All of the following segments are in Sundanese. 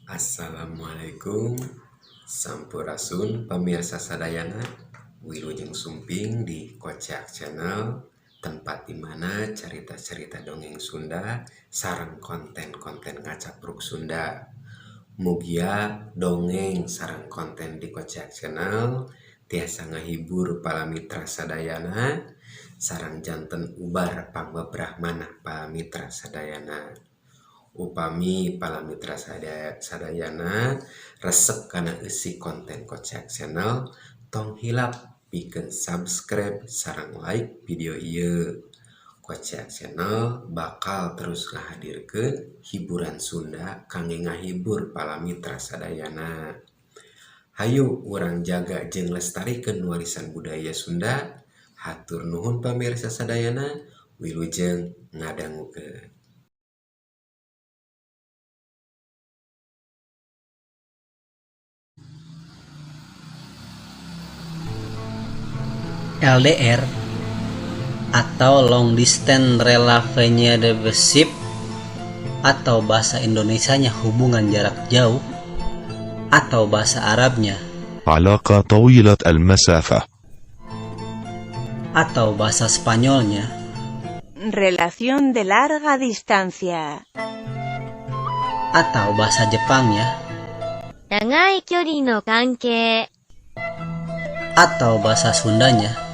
Assalamualaikum, Sampurasun pamirsa sadayana. Wilujeng Sumping di Kocak Channel, tempat dimana cerita-cerita dongeng Sunda sareng konten-konten ngacapruk Sunda. Mugia dongeng sareng konten di Kocak Channel tiasa ngahibur para mitra sadayana sareng janten ubar pangbebrah manah para mitra sadayana. Upami para mitra sadayana resep kana eusi konten Kocak Channel, tong hilap pikeun subscribe sareng like video ieu. Kocak Channel bakal terus ngahadirkeun hiburan Sunda kangge ngahibur para mitra sadayana. Hayu urang jaga jeung lestarikeun warisan budaya Sunda. Hatur nuhun pamirsa sadayana, wilujeng ngadangukeun. LDR atau Long Distance Relationship atau bahasa Indonesianya hubungan jarak jauh atau bahasa Arabnya علاقة طويلة المسافة atau bahasa Spanyolnya Relación de larga distancia. atau bahasa Jepangnya 長い距離の関係 atau bahasa Sundanya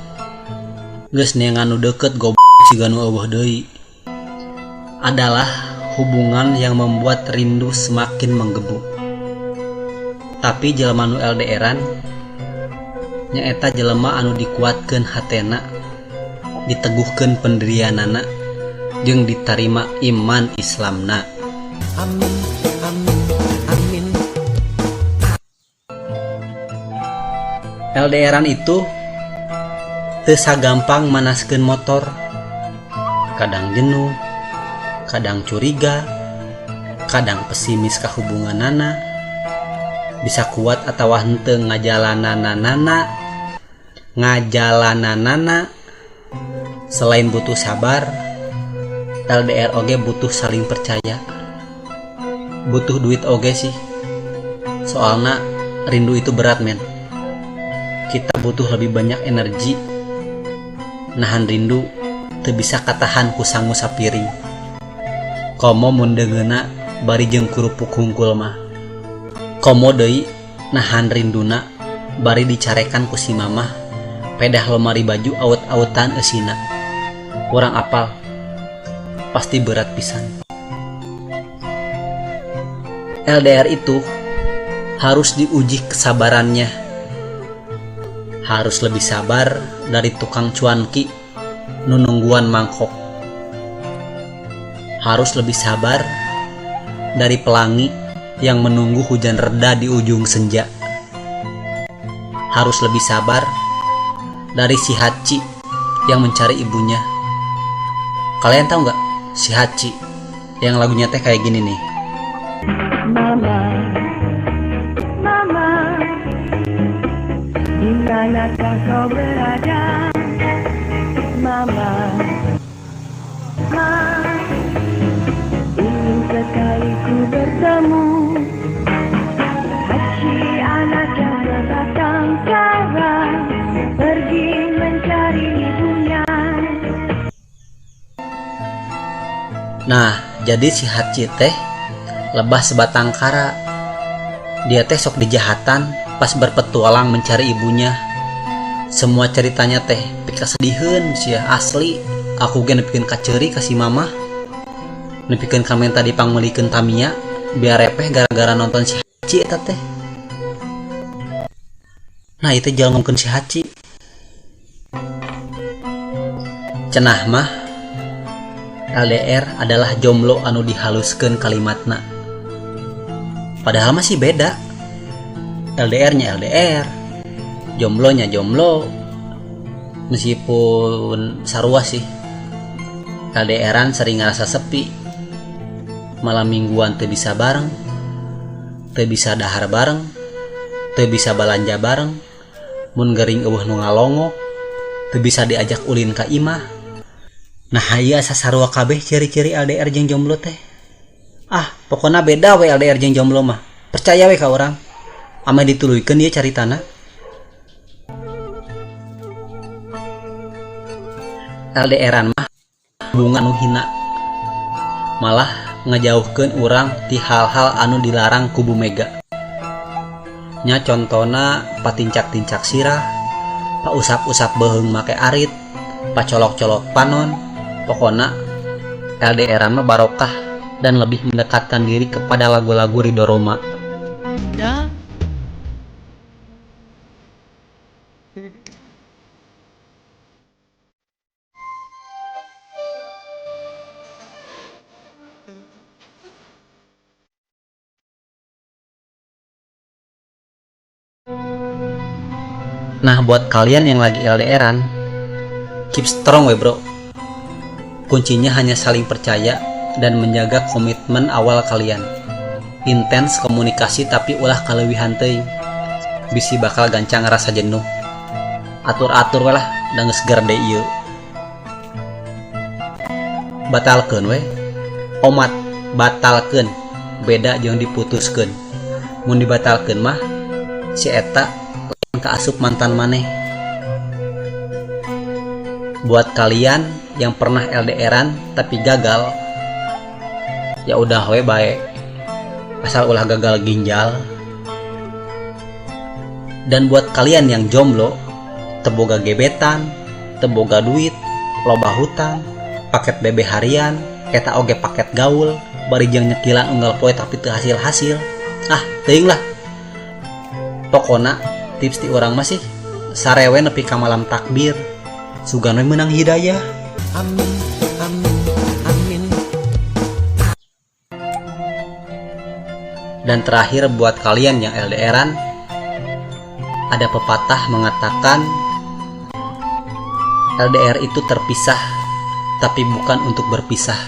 geus neangan nu deukeut goblok siga nu eueuh deui adalah hubungan yang membuat rindu semakin menggebu. Tapi jelema nu LDR-an nyaeta jelema anu dikuatkeun hatena, diteguhkeun pendirianana, jeung ditarima iman Islamna. Amin, amin, amin. LDR-an itu teu sagampang manaskeun motor. Kadang jenuh, kadang curiga, kadang pesimis ka hubunganana. Bisa kuat atawa henteu ngajalananana, ngajalananana. Selain butuh sabar, LDR oge butuh saling percaya. Butuh duit oge sih. Soalna rindu itu berat, men. Kita butuh lebih banyak energi. Nahan rindu teu bisa katahan ku sangu sapiring. Komo mun deungeunna bari jeung kurupuk hungkul mah. Komo deui nahan rinduna bari dicarekan ku si mamah, pedah lomari baju awut-awutan eusina. Urang apal, pasti berat pisan. LDR itu harus diuji kesabarannya. Harus lebih sabar dari tukang cuanki nu nungguan mangkok. Harus lebih sabar dari pelangi yang menunggu hujan reda di ujung senja. Harus lebih sabar dari si Hachi yang mencari ibunya. Kalian tahu nggak si Hachi yang lagunya teh kayak gini nih? Mama, Mama, di manakah kau berada? Mama, Ma, ingin sekali ku bertemu Hachi anak yang sebatang kara pergi mencari ibunya. Nah, jadi si Hachi teh lebah sebatang kara. Dia teh sok dijahatan pas berpetualang mencari ibunya. Semua ceritanya teh pikasediheun sia, asli. Aku ge nepikeun ka ceuri ka si mamah. Nepikeun ka menta dipangmeulikeun Tamiya biar repeh gara-gara nonton si Hachi eta teh. Nah, itu jalan ngomongkeun si Hachi. Cenah mah LDR adalah jomblo anu dihaluskeun kalimatna. Padahal masih beda. LDR-nya LDR, jomblonya jomblo. Meskipun sarua sih. LDR-an sering ngerasa sepi. Malam mingguan teu bisa bareng, teu bisa dahar bareng, teu bisa balanja bareng, mun gering eueuh nu ngalongok, teu bisa diajak ulin ka imah. Nah, ieu asa sarua kabeh ciri-ciri LDR jeung jomblo teh. Ah, pokona beda we LDR jeung jomblo mah. Percaya we ka urang, ameh dituluykeun ieu caritana. LDR-an mah hubungan anu hina, malah ngajauhkeun urang ti hal-hal anu dilarang ku Bu Mega. Nya contona patincak-tincak sirah, pausap-usap beuheung make arit, pacolok-colok panon. Pokona LDR-an mah barokah dan lebih mendekatkan diri kepada lagu-lagu Ridho Roma. Nah, buat kalian yang lagi LDR-an, keep strong we bro. Kuncinya hanya saling percaya dan menjaga komitmen awal kalian. Intens komunikasi tapi ulah kaleuwihan teuing. Bisi bakal gancang ngerasa jenuh. Atur-atur we lah, da geus gerde ieu. Batalkeun we. Omat, batalkeun. Beda jeung diputuskeun. Mun dibatalkeun mah si eta lain kaasup mantan maneh. Buat kalian yang pernah LDR-an tapi gagal, ya udah we bae, asal ulah gagal ginjal. Dan buat kalian yang jomblo, teu boga gebetan, teu boga duit, loba hutang, paket BB harian, eta oge paket gaul, bari jeung nyekilan unggal poe tapi teu hasil-hasil. Ah, teuing lah. Pokona tips ti urang mah sih sarewe nepi ka malam takbir. Sugan we meunang hidayah. Amin, amin, amin. Dan terakhir buat kalian yang LDR-an, ada pepatah mengatakan LDR itu terpisah, tapi bukan untuk berpisah.